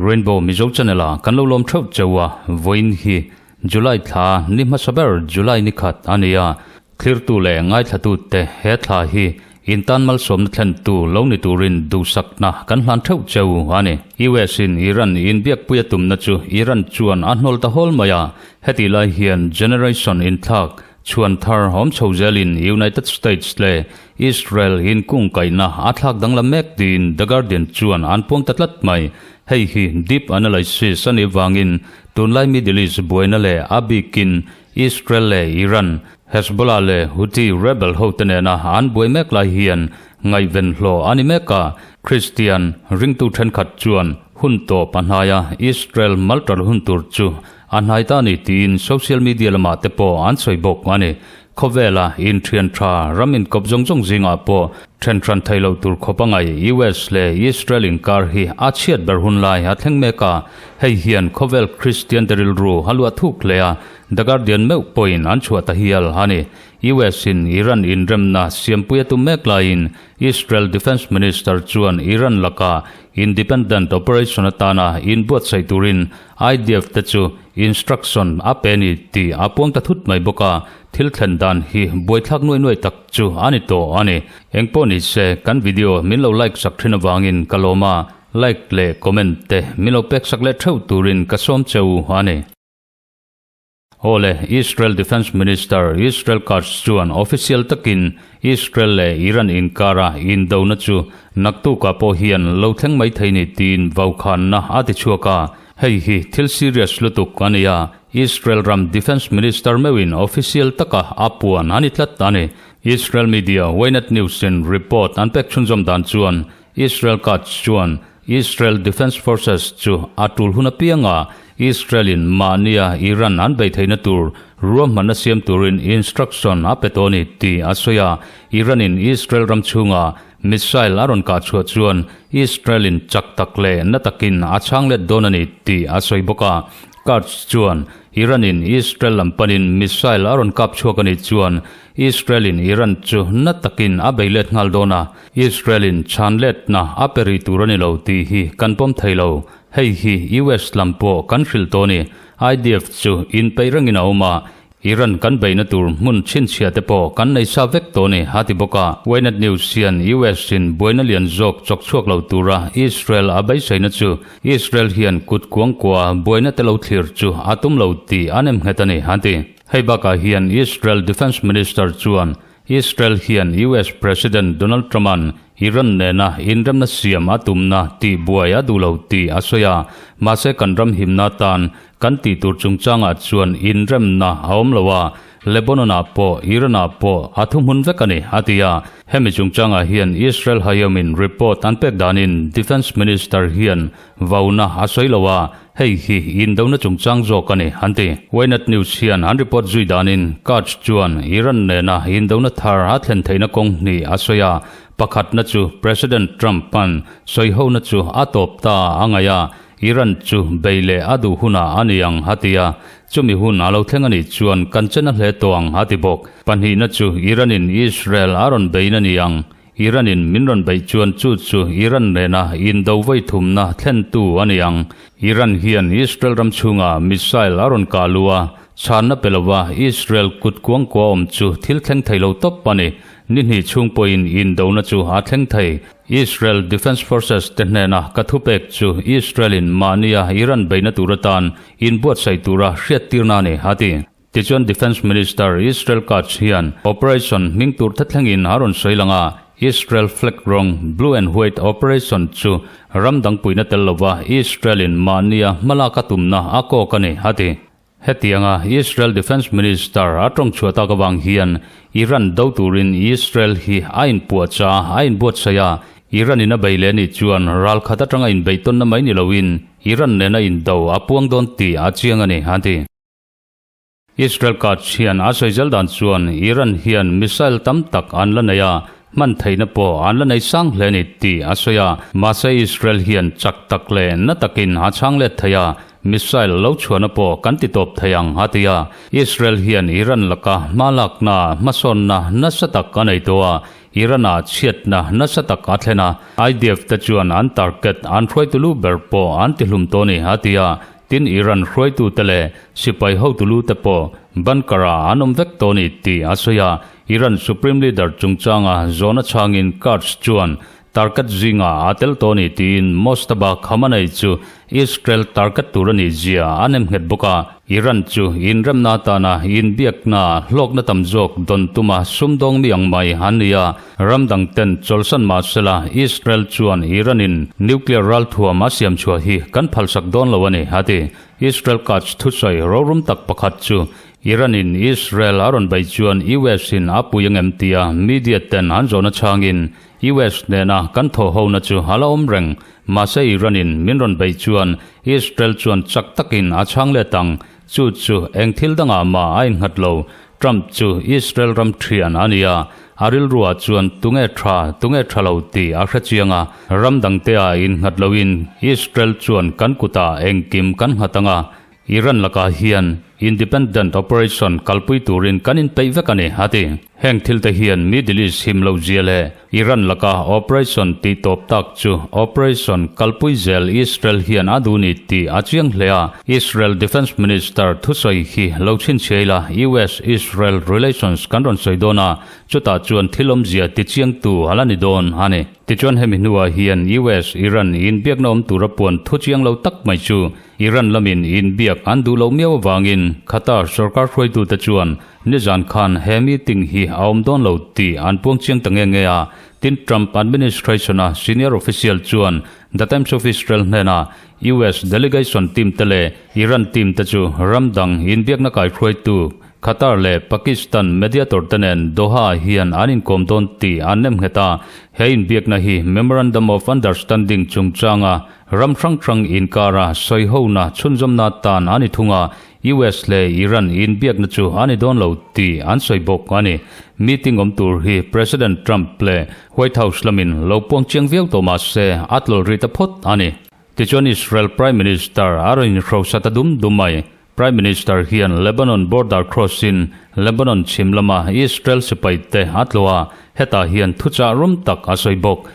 Rainbow Mizo Channel a kan lo lawm theuh cheu a, vawiin hi July thla ni hmasa ber July ni khat a ni a, thlirtu leh ngaithlatute he thla hi intan malsawmna thlentu lo ni turin duhsakna kan hlan theuh cheu a ni. US in Iran inbiakpui a tumna chu Iran chuan a hnawl ta hawl mai a, hetih lai hian generation inthlak chhuan thar awm chho zelin United States leh Israel inkungkaihna a thlak danglam mek tiin The Guardian chuan an puang ta tlat mai. Hei hi deep analysis a nih vangin tunlai Middle East buaina leh a bikin Israel leh Iran, Hezbollah leh Houthi rebel hote nena an buai mek lai hian ngaihven hlawh a ni mek a, Kristian ringtu thenkhat chuan hun tawp a hnai a, Israel maltal hun tur chu a hnai ta a ni tiin social media lamah te pawh an sawi bawk a ni. Khawvela inthian tha ram inkawp zawng zawng zingah pawh then hran thei lo tur khawp a ngaih US leh Israel inkar hi a chhiat ber hun lai a thleng mek a, hei hian khawvel Kristian te rilru a luah thuk hle a, The Guardian meuh pawhin an chhuah ta hial a ni. US in Iran inremna siampui a tum mek laiin Israel Defence Minister chuan Iran laka independent operation atana inbuatsaih turin IDF te chu instruction a pe ni tih a puang ta thut mai bawk a, thil thlen dan hi buaithlak nuai nuai tak chu a ni tawh a ni. Engpawh ni se kan video min lo like sak thin avangin ka lawm a, like leh comment te min lo pek sak leh theuh turin ka sawm che u a ni. Awle, Israel Defence Minister Israel Katz chuan official takin Israel leh Iran inkara indona chu naktukah pawh hian lo thleng mai thei ni tiin vaukhanna a ti chhuak a. Hei hi thil serious lutuk a ni a, Israel ram Defence Minister meuhin official taka a puan a ni tlat a ni. Israel media Ynet News-in report an pek chhunzawm dan chuan Israel Katz chuan Israel Defence Forces chu a tul hun apianga Israel-in mahnia Iran an beih theihna tur ruahmanna siam turin instruction a pe tawh a ni tih a sawi a. Iran-in Israel ram chhunga missile a rawn kah chhuah chuan Israel-in chak tak leh na takin a chhang let dawn a ni tih a sawi bawk a. Kurds chuan Iran-in Israel lam panin missile a rawn kap chhuak a nih chuan Israel-in Iran chu na takin a bei let nghal dawn a. Israel-in chhan letna a pe rih tur a ni lo tih hi kan pawm thei lo. Hei hi US lam pawh kan hrilh tawh a ni. IDF chu inpeih rengin a awm a, Iran kan beihna tur hmun chhinchhiah te pawh kan nei sa vek tawh a ni, a ti bawk a. Ynet News hian US-in buaina lian zawk chawk chhuak lo tura Israel a beiseina chu Israel hian kut kuangkua buaina te lo thlir chu a tum lo tih a nemnghet a ni, a ti. Hei bakah hian Israel Defence Minister chuan Israel hian US President Donald Trump-a'n Iran nena inremna siam a tumna tih buai a duh lo tih a sawi a, mahse kan ram himna tan kan tih tur chungchangah chuan inremna a awm lo a, Lebanon-ah pawh Iran-ah pawh a thuhmun vek a ni, a ti a. Hemi chungchangah hian Israel Hayom-in report an pek danin Defence Minister hian Vauna a sawi lo a, hei hi indona chungchang zawk a ni, an ti. Ynet News hian an report zui danin Katz chuan Iran nena indona thar a thlen theihna kawng hnih a sawi a, pakhatna chu President Trump-a'n sawihona chu a tawp ta a ngaih a, Iran chu bei leh a duh hunah a ni ang, a ti a, chumi hun a lo thleng a nih chuan kan chen a hle tawh ang, a ti bawk. Pahnihna chu Iran-in Israel a rawn bein a ni ang, Iran-in min rawn beih chuan chu chu Iran nena indo vawi thumna thlentu a ni ang. Iran hian Israel ram chhunga missile a rawn kah luh a, chhanna pe lova Israel kut kuangkua awm chu thil thleng thei lo tawp a ni. Ni hnih chhung pawhin indona chu a thleng thei. Israel Defence Forces te hnena ka thupek chu Israel-in mahnia Iran beihna tur atan inbuatsaih tura hriattirna a ni, a ti. Tichuan Defence Minister Israel Katz hian operation hming tur thethlengin a rawn sawi lang a, Israel flag rawng blue and white operation chu ram dang puihna tel lova Israel-in mahnia hmalak a tumna a kawk a ni, a ti. Hetianga Israel Defence Minister a tawng chhuah tak avang hian Iran do turin Israel hi a inpuahchah a, a inbuatsaih a, Iran-in a bei leh anih chuan ralkhat atanga inbeihtawnna mai ni loin Iran nena indo a puang dawn tih a chiang a ni, a ti. Israel Katz hian a sawi zel dan chuan Iran hian missile tam tak an la nei a, hman theihna pawh an la nei sang hle a ni tih a sawi a. Mahse Israel hian chak tak leh na takin a chhang let thei a, missile lo chhuahna pawh kan ti tawp thei ang, a ti a. Israel hian Iran laka hma lakna hmasawnna nasa tak a nei tawh a, Iran-ah chhiatna nasa tak a thlen a, IDF te chuan an target an hruaitu lu ber pawh an tihlum tawh a ni, a ti a. Tin, Iran hruaitute leh sipai hotu lu te pawh bunker-ah an awm vek tawh a ni tih a sawi a. Iran Supreme Leader chungchanga zawhna chhangin Kurds chuan target zingah a tel tawh a ni tiin Mojtaba Khamenei chu Israel target tur a nih zia a nem nghet bawk a. Iran chu inremna atana inbiakna hlawkna tam zawk dawn tuma sumdawng mi ang mai an ni a, ram dang ten chawlhsan mah sela Israel chuan Iran-in nuclear ralthuam a siam chhuah hi kan phalsak dawn lo a ni, a ti. Israel Katz thusawi rorum tak pakhat chu Iran-in Israel a rawn bei chuan US-in a pui angem tia media ten an zawhna chhangin US nena kan thawh hona chu a la awm reng. Mahse Iran-in min rawn bei chuan Israel chuan chak takin a chhang let ang. Chu chu eng thil dangah mah a innghat lo. Trump chu Israel ram thian a ni a, a rilruah chuan tunge tha tunge tha lo tih a hre chiang a. Ram dangte-ah innghat loin Israel chuan kan kutah engkim kan nghat ang a, Iran lakah hian Independent Operation kalpui turin kan inpeih vek a ni, a ti. Heng thilte hian Middle East him lo zia leh Iran laka operation tih tawp tak chu operation kalpui zel Israel hian a duh ni tih a chiang hle a. Israel Defence Minister thusawi hi lo chhinchhiai la, US-Israel relations kan rawn sawi dawn a, chutah chuan thil awmzia tichiangtu a la ni dawn a ni. Tichuan hemi hnuah hian US-Iran inbiakna awm tura puan thu chiang lo tak mai chu Iran lamin inbiak an duh loh miau avangin Qatar sorkar hruaitute chuan nizan khan he meeting hi a awm dawn lo tih an puang chiang ta nge nge a. Tin, Trump administration-a senior official chuan The Times of Israel hnenah US delegation team te leh Iran team te chu ram dang inbiakna kaihruaitu Qatar leh Pakistan mediator te nen Doha-ah hian an inkawm dawn tih an nem nghet a. He inbiakna hi Memorandum of Understanding chungchanga Ram hrang hrang inkara sawihona chhunzawmna tan a ni thung a, US leh Iran inbiakna chu a ni dawn lo tih an sawi bawk a ni. Meeting awm tur hi President Trump leh White House lamin lo puang chiang viau tawh mah se a tlawlh rih ta phawt a ni. Tichuan Israel Prime Minister a rawn inhrosa ta dum dum mai. Prime Minister hian Lebanon border cross-in Lebanon chhim lama Israel sipaite a tlawh a, hetah hian thuchah rum tak a sawi bawk.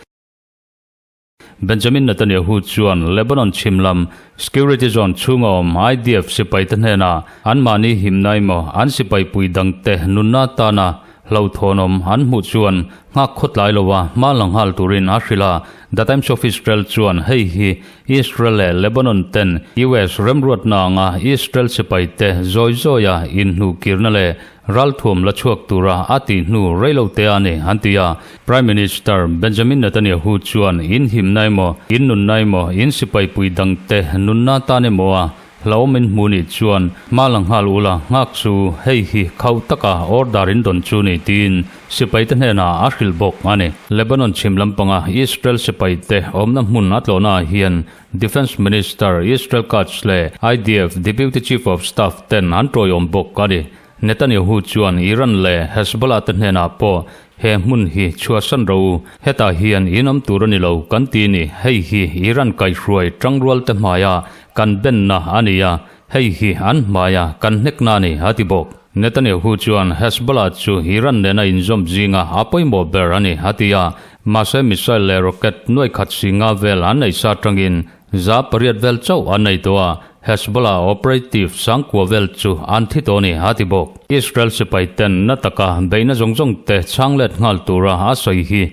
Benjamin Netanyahu chuan Lebanon chhim lam security zone chhunga awm IDF sipaite hnenah anmahni himna emaw an sipaipui dangte nunna atana hlauhthawnawm an hmuh chuan nghak khawtlai lova hma la nghal turin a hrilh a. The Times of Israel chuan hei hi Israel leh Lebanon ten US remruatna anga Israel sipaite zawi zawia inhnuhkirna leh Ralthuam la chhuak tura a tih hnu reilote a ni, an ti a. Prime Minister Benjamin Netanyahu chuan in himna emaw, in nunna emaw, in sipaipui dangte nunna tan emaw a hlauhawm in hmu nih chuan hma la nghal ula nghak chu hei hi khauh taka order in dawn chu ni tiin sipaite hnenah a hrilh bawk a ni. Lebanon chhim lampanga Israel sipaite awmna hmun a tlawhnaah hian Defence Minister Israel Katz leh IDF Deputy Chief of Staff ten an tawiawm bawk a ni. Netanyahu chuan Iran leh Hezbollah te hnenah pawh he hmun hi chhuahsan ro u, hetah hian in awm tur a ni lo kan ti ni, hei hi Iran kaihhruai tangrual te hmaia kan benna a ni a, hei hi an hmaia kan hnekna a ni, a ti bawk. Netanyahu chuan Hezbollah chu Iran nena inzawm zinga a pawimawh ber a ni, a ti a. Mahse missile leh rocket nuai khat si nga vel an nei sa atangin 800 vel chauh an nei tawh a, Hezbollah operative sangkua vel chu an thi tawh a ni, a ti bawk. Israel sipai ten na taka beihna zawng zawng te chhang let nghal tura a sawi hi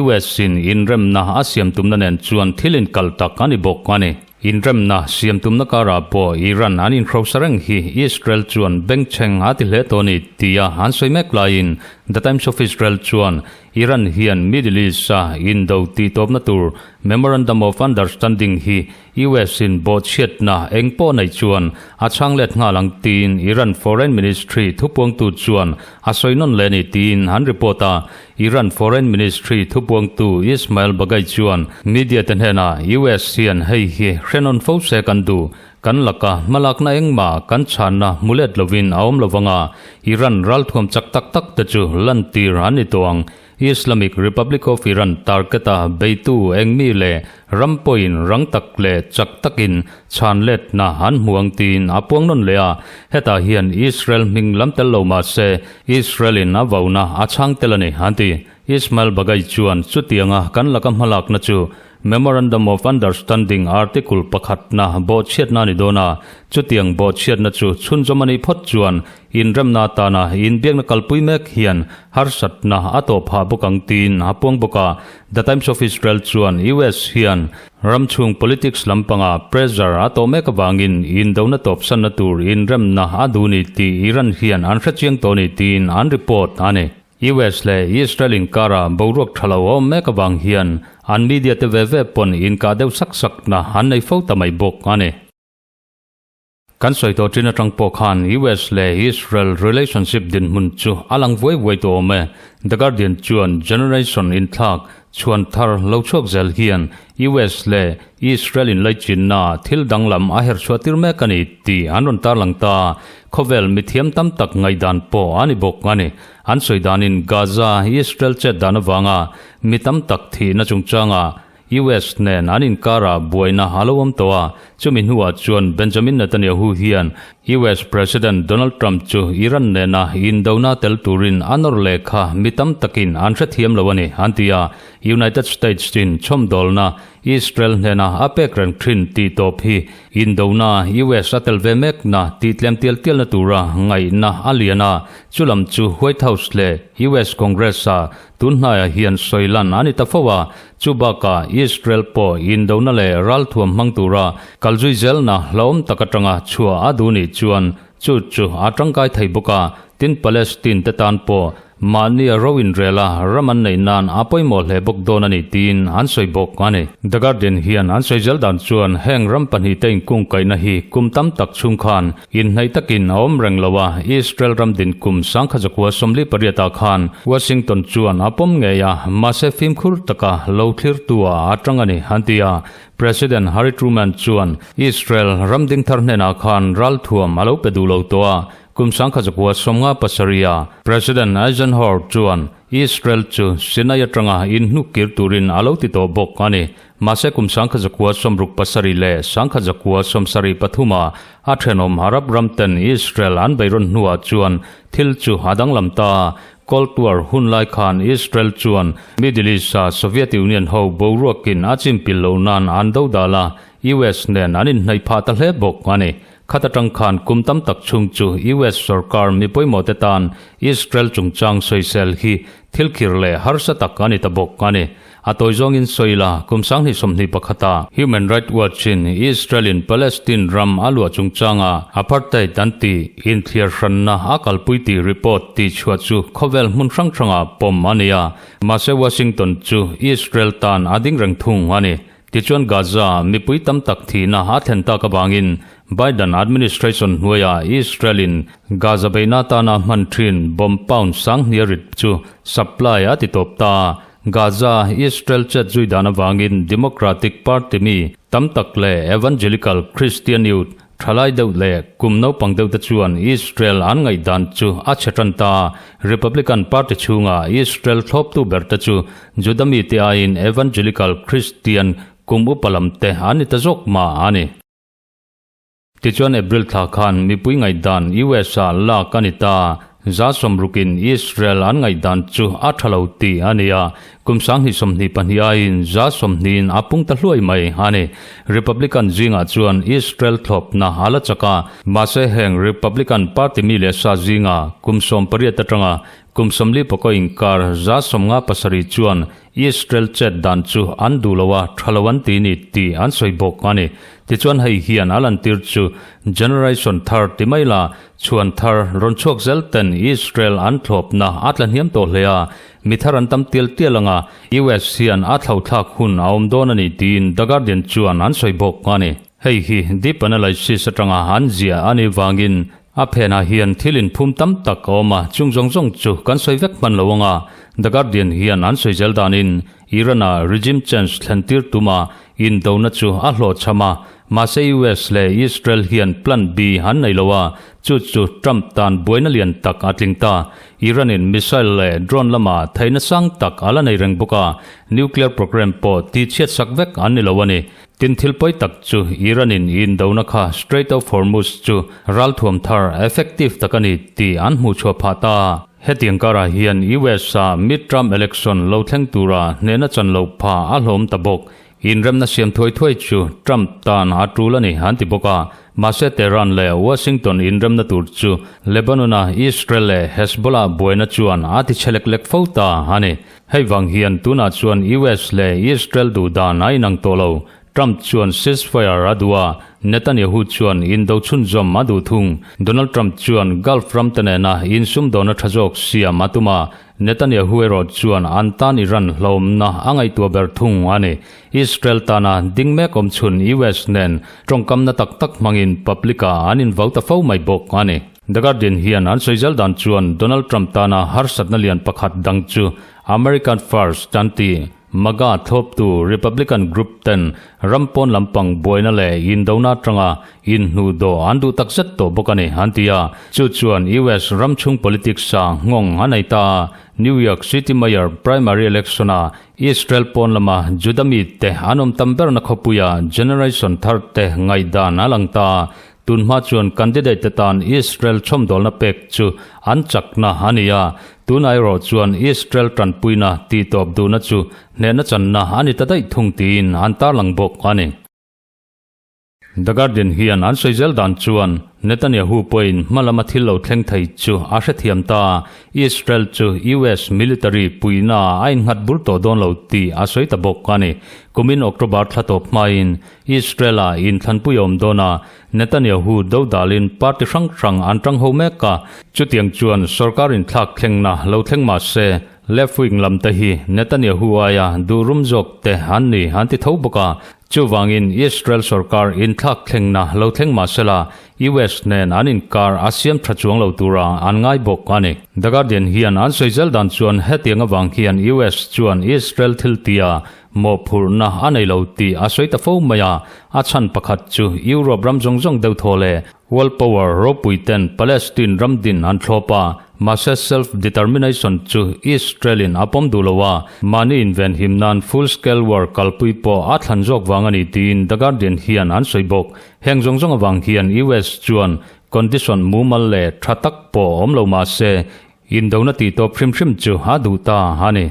US in inremna a siam tumna nen chuan thil inkal tak a ni bawk a ni. Inremna siam tumna karah pawh Iran an inhrosa reng hi Israel chuan bengchheng a ti hle tawh a ni tia an sawi mek laiin The Times of Israel chuan Iran hian Middle East-a indo tihtawpna tur Memorandum of Understanding hi US-in bawhchhiatna eng pawh nei chuan a chhang let nghal ang tiin Iran Foreign Ministry thupuangtu chuan a sawi nawn leh a ni tiin an report a. Iran Foreign Ministry thupuangtu Ismail Baghaei chuan media te hnenah US hian hei hi hrenawn fo se kan duh, kan laka hmalakna engmah kan chhanna hmu let lovin a awm lovang a, Iran ralthuam chak tak tak te chu lantir an ni tawh ang. Islamic Republic of Iran target a beitu engmi leh ram pawhin rang tak leh chak takin chhan letna an hmu ang tiin a puang nawn leh a. Hetah hian Israel hming lam tel lo mah se Israel in a vauna a chhang tel a ni, an ti. Ismail Baghaei chuan chutianga kan laka hmalakna chu Memorandum of Understanding article pakhatna bawhchhiatna a ni dawn a, chutiang bawhchhiatna chu chhunzawm a nih phawt chuan inremna atana inbiakna kalpui mek hian harsatna a tawh phah bawk ang tiin a puang bawk a. The Times of Israel chuan US hian ram chhung politics lampanga pressure a tawh mek avangin indona tawpsanna tur inremna a duh ni tih Iran hian an hrechiang tawh ni tiin an report a ni. US leh Israel inkara boruak tha lo awm mek avang hian an media te ve ve pawn inkah deuh sak sakna an nei fo ta mai bawk a ni. Kan sawi tawh ṭin aṭang pawh khan US leh Israel relationship dinhmun chu a lang vuai vuai tawh awm e. The Guardian chuan generation inthlak chhuan thar lo chhuak zel hian US leh Israel inlaichinna thil danglam a herchhuah tir mek a ni tih an rawn tarlang ta. Khawvel mithiam tam tak ngaihdan pawh a ni bawk a ni. An sawi danin Gaza, Israel chet dan avanga mi tam tak thihna chungchanga US nen an inkarah buaina a lo awm tawh a, chumi hnuah chuan Benjamin Netanyahu hian US President Donald Trump chu Iran nena indona tel turin a nawr leh kha mi tam takin an hrethiam lo a ni, an ti a. United States in chhawmdawlna Israel hnena a pek reng thin tih tawp hi indona US a tel ve mekna tih tlem tial tialna tura ngaihna a lian a, chulam chu White House leh US Congress-a tun hnaiah hian sawi lan a ni ta fo a, chu bakah Israel pawh indona leh ralthuam hmang tura kalzui zelna hlauhawm tak atanga chhuah a duh nih chuan Chu chu a tangkai thei bawk a, tin Palestine te tan pawh mahni a ro inrel a, ram an neih nan a pawimawh hle bawk dawn a ni tiin an sawi bawk a ni. The Guardian hian an sawi zel dan chuan heng ram pahnihte inkungkaihna hi kum tam tak chhung khan inhnaih takin a awm reng lo a, Israel ram din kum sangkha zakua 48 ah khan Washington chuan a pawm ngei a, mahse fimkhur taka lo thlirtu ah a tang a ni an ti a. President Harry Truman chuan Israel ram ding thar hnenah khan ralthuam a lo pe duh lo tawh a, kum 1957 a President Eisenhower chuan Israel chu Sinai atanga inhnuk kir turin a lo ti tawh bawk a ni. Mahse kum 1967 leh 1973 a a thenawm Arab ram ten Israel an beirawn hnuah chuan thil chu a danglam ta a, Cold War hun lai khan Israel chuan Middle East-a Soviet Union ho boruakin a chimpil loh nan an do dal a, US nen an inhnaih phah ta hle bawk a ni. Khat atang khan kum tam tak chhung chu US sorkar mi pawimawhte tan Israel chungchang sawisel hi thil khir leh harsa tak a ni ta bawk a ni. A tawi zawngin sawi la, kum 2021 a Human Rights Watch-in Israel-in Palestine ram a luah chungchanga apartheid an tih inthliar hranna a kalpui tih report tih chhuah chu khawvel hmun hrang hrangah pawm a ni a, mahse Washington chu Israel tan a ding reng thung a ni. Tichuan Gaza mipui tam tak thihna a thlen tak avangin Biden administration hnuaiah Israel-in Gaza beihna atana hman thin bomb pound sanghnih a rit chu supply a ti tawp ta a. Gaza, Israel chet zui dan avangin Democratic Party mi tam tak leh Evangelical Christian Youth thalai deuh leh kum naupang deuh te chuan Israel an ngaihdan chu a chhe tan ta. Republican Party chhunga Israel thlawptu ber te chu Juda mite aiin Evangelical Christian kum upa lam te an ni ta zawk mah a ni. Tichuan April thla khan mipui ngaihdan US ah lak a ni ta. 60% in Israel an ngaihdan chu a tha lo tih a ni a, kum 2022 aiin 20% in a pung ta hluai mai a ni. Republican zingah chuan Israel thlawpna a la chak a, mahse heng Republican party mi leh sa zinga kum 18 atanga kum 40 pawh inkar 57% chuan Israel chet dan chu an duh lo a, tha lo an ti ni tih an sawi bawk a ni. Tichuan hei hian a lantir chu generation thar ti mai la, chhuan thar rawn chhuak zel ten Israel an thlawpna a tla hniam tawh hle a, mi thar an tam tial tial ang a, US hian a thlauhthlak hun a awm dawn a ni tiin The Guardian chuan an sawi bawk a ni. Hei hi deep analysis atanga an ziah a nih vangin A phenah hian thil inphum tam tak a awm a, chung zawng zawng chu kan sawi vek hman lo ang a, The Guardian hian an sawi zel danin Iran-a regime change thlen tir tuma Indona chu a hlawhchham a, mahse US leh Israel hian Plan B an nei lo a, chu chu Trump tan buaina lian tak a tling ta. Iran-in missile leh drone lama theihna sang tak a la nei reng bawk a, nuclear program pawh tihchhiat sak vek an ni lo a ni. Tin thil pawi tak chu Iran-in indona kha Strait of Hormuz chu ralthuam thar effective tak a ni tih an hmuhchhuah phah ta. Hetiang karah hian US-a mid-term election lo thleng tura hnehna chan loh phah a hlawm ta bawk. Inremna siam thuai thuai chu Trump tan a tul a ni an ti bawk a. Mahse Tehran leh Washington inremna tur chu Lebanon-a Israel leh Hezbollah buaina chuan a ti chhe lek lek fo ta a ni. Hei vang hian tunah chuan US leh Israel duh dan a inang tawh lo. Trump chuan ceasefire a duh a, Netanyahu chuan indo chhunzawm a duh thung. Donald Trump chuan Gulf ram te nena insumdawna tha zawk siam a tum a, Netanyahu erawh chuan an tan Iran hlawmna a ngaihtuah ber thung a ni. Israel tana ding mek awm chhun US nen tawngkamna tak tak hmangin public-ah an invau ta fo mai bawk a ni. The Guardian hian an sawi zel dan chuan Donald Trump tana harsatna lian pakhat dang chu American First an ti. MAGA thlawptu Republican group ten ram pawn lampang buaina leh indona atanga inhnuh dawh an duh takzet tawh bawk a ni an ti a. Chu chuan US ram chhung politics ah nghawng a nei ta a. New York City Mayor primary election ah Israel pawn lama Juda mite an awm tam berna khawpuia generation thar te ngaihdan a lang ta a. Tunhma chuan candidate te tan Israel chhawmdawlna pek chu an chakna a ni a, tunah erawh chuan Israel tanpuina tihtawp duhna chu hnehna channa a ni ta daih thung tiin an tarlang bawk a ni. The Guardian hian an sawi zel dan chuan Netanyahu pawhin hma lama thil lo thleng thei chu a hrethiam ta a, Israel chu US military puihna a innghat bur tawh dawn lo tih a sawi ta bawk a ni. Kumin October thla tawp hmain Israel-a inthlanpui awm dawn a, Netanyahu dodalin party hrang hrang an tang ho mek a, chutiang chuan sorkar inthlak thlengna lo thleng mah se, left wing lam te hi Netanyahu aia duh rum zawk te an ni an ti tho bawk a, chuvangin Israel sorkar inthlak thlengna lo thleng mah sela, US nen an inkar a siam tha chuang lo tura an ngai bawk a ni. The Guardian hian an sawi zel dan chuan hetiang avang hian US chuan Israel thil tia Mawhphurhna a nei lo tih a sawi ta fo mai a, a chhan pakhat chu Europe ram zawng zawng deuh thaw leh world power ropui ten Palestine ram din an thlawp a, mahse self determination chu Israel in a pawm duh lo a, mahni invenhim nan full scale war kalpui pawh a thlan zawk vang a ni tiin The Guardian hian an sawi bawk. Heng zawng zawng avang hian US chuan condition mumal leh tha tak pawh awm lo mahse indona tihtawp hrim hrim chu a duh ta a ni.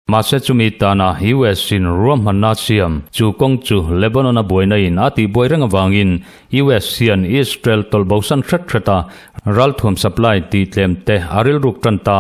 Mahse chumi tana US in ruahmanna siam chu kawng chu Lebanon a buaina in a tihbuai reng avangin US hian Israel tawlh bosan hret hret a ralthuam supply tih tlem te a rilruk tan ta.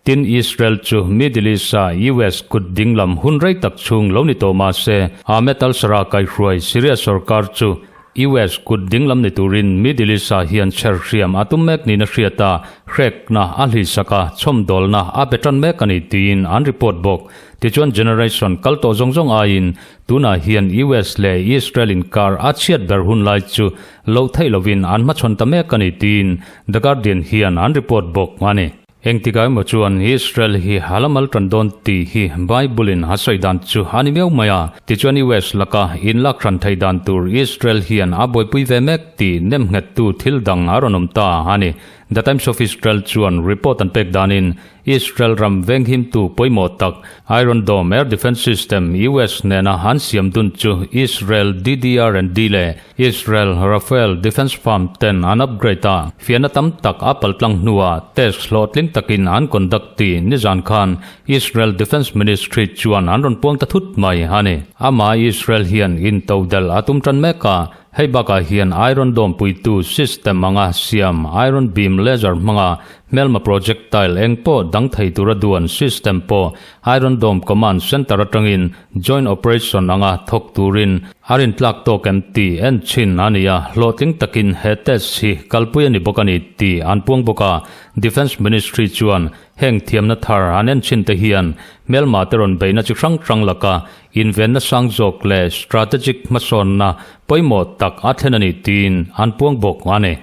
Tin Israel chu Middle East a US kut ding lam hun rei tak chhung lo ni tawh mahse Ahmed al-Sharaa kaihruai Syria sorkar chu US kut dinglam ni turin Middle East-ah hian chher hriam a tum mek niin a hriat a, hrekna a hlihsak a, chhawmdawlna a pe tan mek a ni tiin an report bawk. Tichuan generation kal tawh zawng zawng aiin tunah hian US leh Israel inkar a chhiat ber hun lai chu loh theih lovin an hmachhawn ta mek a ni tiin The Guardian hian an report bawk a ni. Engtikah emaw chuan Israel hi a la mal tan dawn tih hi Bible-in a sawi dan chu a ni miau mai a. Tichuan US laka inlak hran theih dan tur Israel hian a buaipui ve mek tih nemnghettu thil dang a rawn awm ta a ni. The Times of Israel chuan report an pek danin Israel ram venghimtu pawimawh tak Iron Dome air defence system US nena an siam dun chu Israel DDR&D leh Israel Rafael Defence Farm ten an upgrade a, fiahna tam tak a paltlang hnuah test hlawhtling takin an conduct tih nizan khan Israel Defence Ministry chuan an rawn puang ta thut mai a ni. Amah Israel hian intodelh a tum tan mek a, hei bakah hian Iron Dome puitu system anga siam Iron Beam laser hmanga hmelma projectile eng pawh dang thei tura duan system pawh Iron Dome Command Center atangin Joint Operation anga thawk turin a rintlak tawk em tih en chhin a ni a, hlawhtling takin he test hi kalpui a ni bawk a ni tih an puang bawk a. Defence Ministry chuan heng thiamna thar an en chhin te hian hmelma te rawn beihna chi hrang hrang laka invenna sang zawk leh strategic hmasawnna pawimawh tak a thlen a ni tiin an puang bawk a ni.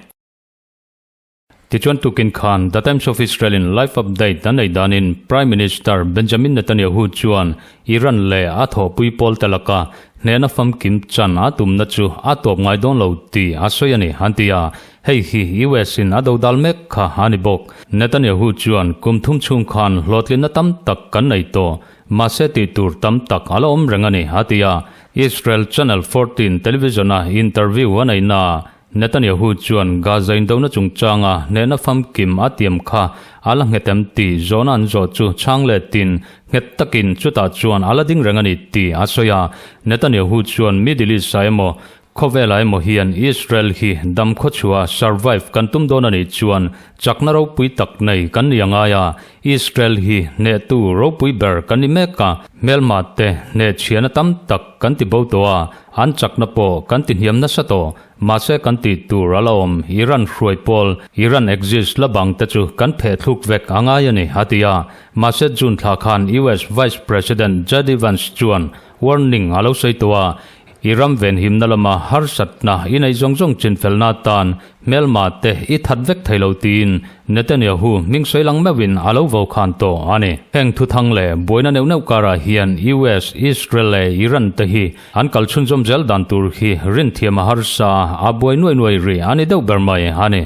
Tichuan tukin khan The Times of Israel in live update an nei danin Prime Minister Benjamin Netanyahu chuan Iran leh a thawhpui pawl te laka hnehna famkim chan a tumna chu a tawp ngai dawn lo tih a sawi a ni, an ti a. Hei hi US in a dodal mek kha a ni bawk. Netanyahu chuan kum thum chhung khan hlawhtlinna tam tak kan nei tawh, mahse tih tur tam tak a la awm reng a ni, a ti a. Israel Channel 14 television-a interview a neihnaah Netanyahu chuan Gaza indona chungchanga hnehna famkim a tiam kha a la nghet em tih zawhna an zawh chu chhang letin nghet takin chutah chuan a la ding reng a ni tih a sawi a. Netanyahu chuan Middle East-ah emaw khawvelah emaw hian Israel hi dam khawchhuah survive kan tum dawn a nih chuan chakna ropui tak nei kan ni a ngai a, Israel hi hnehtu ropui ber kan ni mek a, hmelma te hnehchhiahna tam tak kan ti bo tawh a, An chakna pawh kan ti hniam nasa tawh, mahse kan tih tur a la awm, Iran hruai pawl, Iran exist la bang te chu kan pheh thluk vek a ngai a ni, a ti a. Mahse June thla khan US Vice President JD Vance chuan warning a lo sawi tawh a, Iram venhimna lama harsatna i nei zawng zawng chinfelna atan Hmelma te i that vek thei lo tiin Netanyahu hming sawi lang meuhin a lo vo khan tawh a ni. Heng thuthang leh buaina neuh neuh karah hian US, Israel leh Iran te hi an kal chhunzawm zel dan tur hi rinthiam a harsa a, a buai nuai nuai rih a ni deuh ber mai a ni.